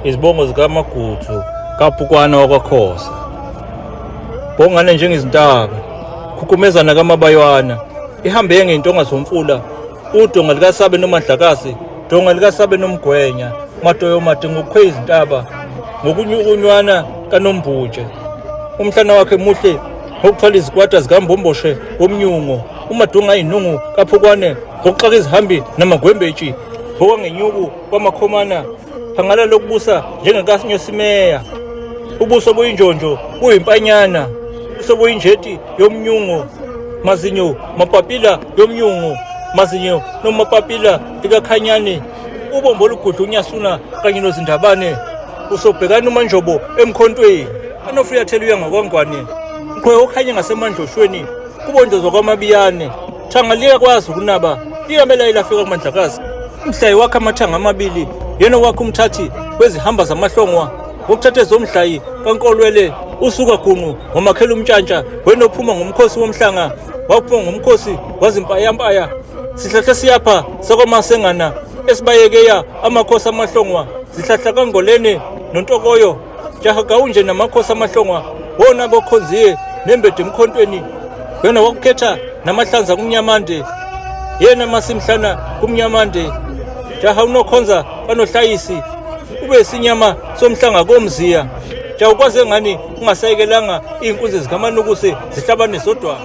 Izibongo zikaMaguthu kaPukwana wakwaKhosa. Bongane njengezintaba, khukhumezana kaMabaywana, ihambe ngey'ntonga zomfula, udonga likaSabe noMadlakasi, donga likaSabe noMgwenya, madoyo made ngokukhwe izintaba, ngokunyukunywana kaNombhutshe. Umhlana wakhe muhle ngokuthwala izikwata zikambomboshe womnyungo, uMadunga ayinungu kaPhukwane ngokuxaka izihambi namagwembetshi, ngokwangenyuku kwamakhomana phangala lokubusa njengekaSimeya. Ubuso buyinjonjo buyimpanyana, ubuso buyinjeti yomnyungo, mazinyo mapapila yomnyungo, mazinyo nomapapila likakhanyane, ubombo olugudla unyasuna kanye nozindabane, usobhekana umanjobo emkhontweni, anofuyathela uya ngakwangwane, mqhwe okhanye ngasemandloshweni, kubondozwa kwamabiyane, thanga liyakwazi ukunaba, liyamela ilafika kumandlakazi. Umhlayi wakhe amathanga amabili, yena wakhe umthathi wezihamba zamahlongwa, ngokuthatha ezomhlayi kaNkolwele, usuka gunqu ngomakhela umntshantsha, wena ophuma ngomkhosi womhlanga, waphuma ngomkhosi wazimpayampaya. Sihlahla siyapha sakwamasengana esibayekeya amakhosi amahlongwa, zihlahla kaNgolene noNtokoyo, jaha gawunje namakhosi amahlongwa, wona bokhonziye nembede emkhontweni, wena wakukhetha namahlanza kumnyamande, yena masimhlana kumnyamande, jaha unokhonza banohlayisi, ube sinyama somhlanga komziya, jaha ukwaze ngani ungasayekelanga iy'nkunzi zikamanukuse zihlabane zodwa.